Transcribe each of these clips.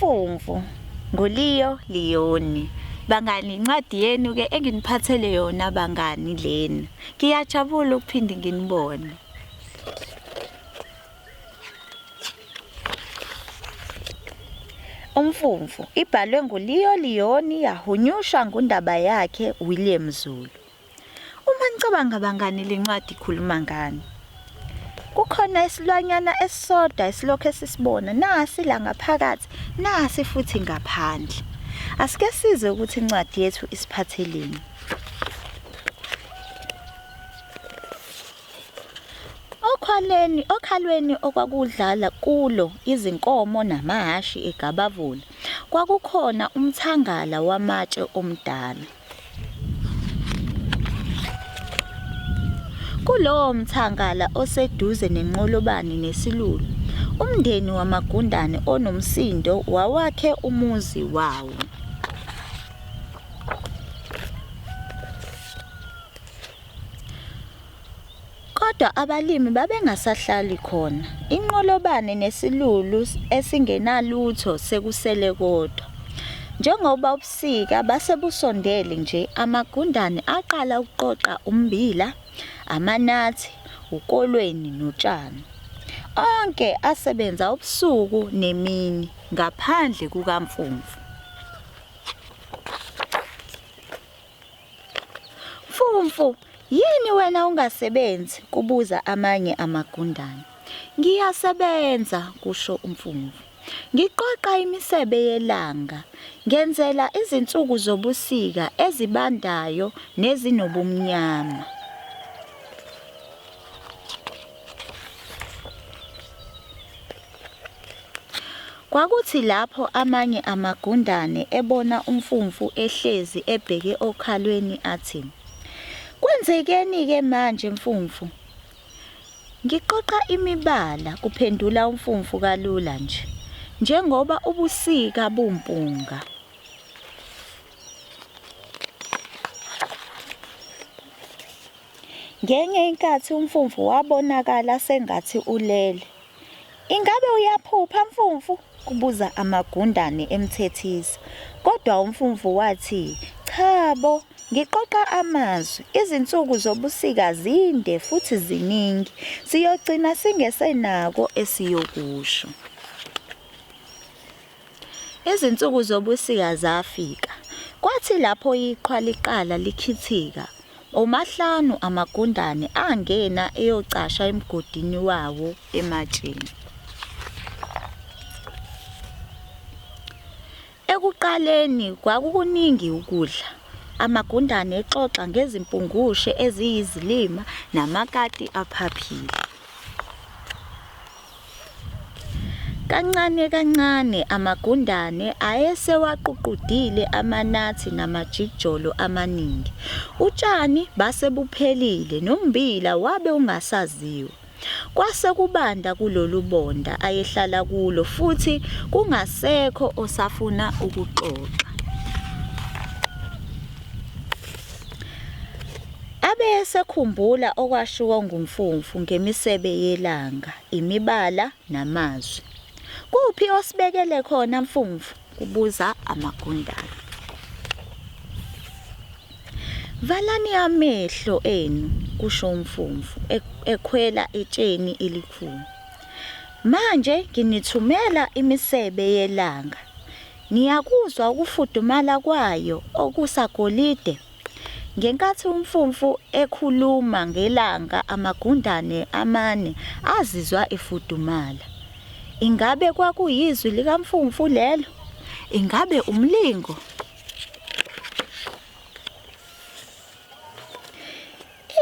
Umfumfu nguLeo Leoni. Bangani, incwadi yenu ke enginiphathele yona bangani lena. Ngiyajabula ukuphinde nginibone. Umfumfu ibhalwe nguLeo Leoni yahunyushwa ngundaba yakhe William Zulu. Uma nicabanga bangani le ncwadi ikhuluma ngani? Kukhona isilwanyana esisodwa esilokhu esisibona nasi la ngaphakathi nasi futhi ngaphandle. Asike sizwe ukuthi incwadi yethu isiphatheleni. Okhwaleni, okhalweni okwakudlala kulo izinkomo namahhashi egabavula, kwakukhona umthangala wamatshe omdala. Kulowo mthangala oseduze nenqolobane nesilulu, umndeni wamagundane onomsindo wawakhe umuzi wawo. Kodwa abalimi babengasahlali khona. Inqolobane nesilulu esingenalutho sekusele kodwa. Njengoba ubusika base busondele nje, amagundane aqala ukuqoqa ummbila, amanathi, ukolweni notshani. Onke asebenza ubusuku nemini, ngaphandle kukaMfumfu. Mfumfu, yini wena ungasebenzi? kubuza amanye amagundane. Ngiyasebenza, kusho uMfumfu. Ngiqoqa imisebe yelanga, ngenzela izinsuku zobusika ezibandayo nezinobumnyama. Kwakuthi lapho amanye amagundane ebona uMfumfu ehlezi ebheke okhalweni athi, Kwenzekeni-ke manje Mfumfu? Ngiqoqa imibala, kuphendula uMfumfu kalula nje, njengoba ubusika bumpunga. Ngenye inkathi uMfumfu wabonakala sengathi ulele. Ingabe uyaphupha Mfumfu? kubuza amagundane emthethisa. Kodwa uMfumfu wathi, Chabo, ngiqoqa amazwi. Izinsuku zobusika zinde futhi ziningi. Siyogcina singesenako esiyokusho. Izinsuku zobusika zafika. Kwathi lapho iqhwa liqala likhithika, omahlanu amagundane angena eyocasha emgodini wawo ematsheni. Ekuqaleni kwakukuningi ukudla. Amagundane exoxa ngezimpungushe eziyizilima namakati aphaphile. Kancane kancane amagundane ayesewaququdile amanathi namajikijolo amaningi. Utshani base buphelile nommbila wabe ungasaziwa. Kwase kubanda kulolu bonda ayehlala kulo futhi kungasekho osafuna ukuxoxa. Abe esekhumbula okwashiwo nguMfumfu ngemisebe yelanga, imibala namazwi. Kuphi osibekele khona Mfumfu? kubuza amagundane. Valani amehlo enu, kusho uMfumfu ekhwela etsheni elikhulu. Manje nginithumela imisebe yelanga. Niyakuzwa ukufudumala kwayo okusagolide? Ngenkathi uMfumfu ekhuluma ngelanga amagundane amane azizwa efudumala. Ingabe kwakuyizwi likaMfumfu lelo? Ingabe umlingo?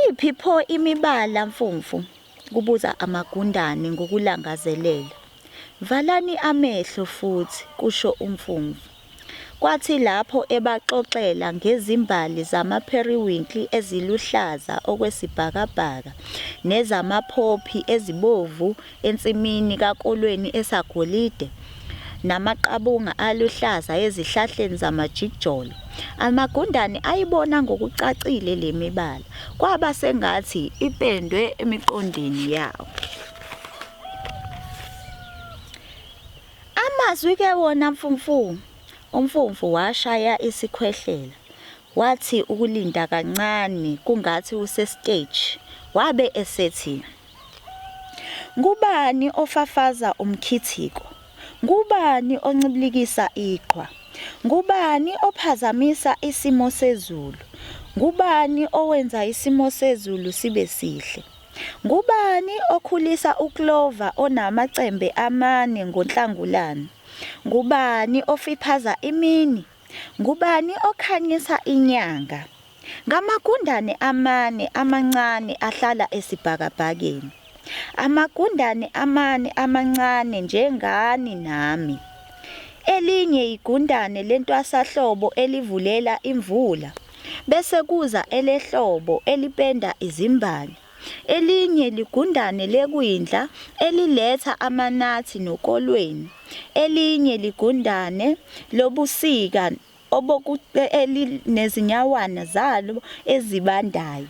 Iphi pho imibala Mfumfu? kubuza amagundane ngokulangazelela. Valani amehlo futhi, kusho uMfumfu. Kwathi lapho ebaxoxela ngezimbali zama-periwinkle eziluhlaza okwesibhakabhaka nezamaphophi ezibovu ensimini kakolweni esagolide, namaqabunga aluhlaza ezihlahleni zamajikijolo, amagundane ayibona ngokucacile le mibala, kwaba sengathi ipendwe emiqondweni yawo. Amazwi ke wona mfumfu. Umfumfu washaya isikhwehlela. Wathi ukulinda kancane kungathi usestage. Wabe esethi Ngubani ofafaza umkhithiko? Ngubani oncibilikisa iqhwa? Ngubani ophazamisa isimo sezulu? Ngubani owenza isimo sezulu sibe sihle? Ngubani okhulisa uclover onamacembe amane ngoNhlangulana? Ngubani ofiphaza imini? Ngubani okhanyisa inyanga? Ngamagundane amane amancane ahlala esibhakabhakeni. Amagundane amane amancane njengani nami. Elinye igundane lentwasahlobo elivulela imvula, bese kuza elehlobo elipenda izimbali. Elinye ligundane lekwindla eliletha amanathi nokolweni. Elinye ligundane lobusika elinezinyawana zalo ezibandayo.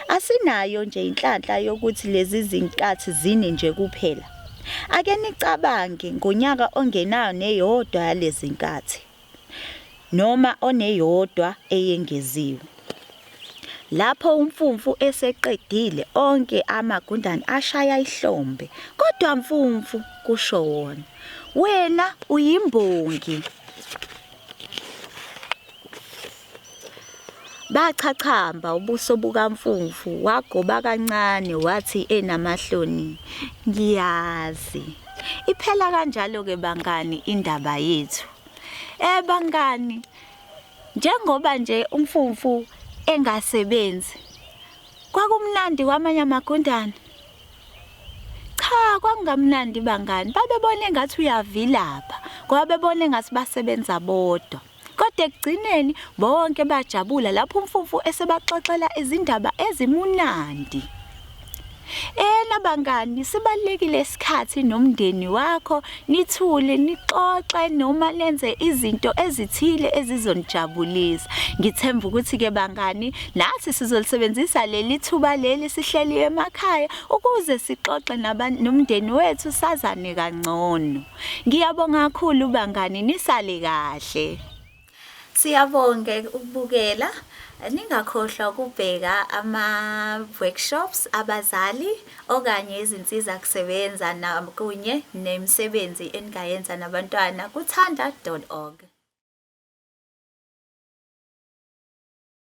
Asinayo nje inhlanhla yokuthi lezi zinkathi zine nje kuphela. Ake nicabange ngonyaka ongenayo neyodwa yalezi nkathi noma oneyodwa eyengeziwe. Lapho uMfumfu eseqedile onke amagundane ashaya ihlombe. Kodwa Mfumfu, kusho wona, wena uyimbongi. Bachachamba ubuso bukaMfumfu wagoba kancane wathi enamahloni, ngiyazi. Iphela kanjalo-ke bangani indaba yethu. Eh bangani, Njengoba nje uMfumfu engasebenzi, kwakumnandi kwamanye amagundane. Cha, kwakungamnandi bangani. Babebona engathi uyavilapha, ngoba bebona engathi basebenza bodwa. Kodwa ekugcineni bonke bajabula lapho uMfumfu esebaxoxela izindaba ezimunandi. Ena bangani, sibalulekile isikhathi nomndeni wakho, nithule nixoxe noma nenze izinto ezithile ezizonijabulisa. Ngithemba ukuthi-ke bangani, nathi sizolisebenzisa leli thuba leli sihleli emakhaya ukuze sixoxe nomndeni wethu sazane kangcono. Ngiyabonga kakhulu bangani, nisale kahle. Siyabonga ukubukela. Ningakhohlwa ukubheka ama-workshops abazali okanye izinsiza kusebenza kunye nemisebenzi eningayenza nabantwana kuthanda.org.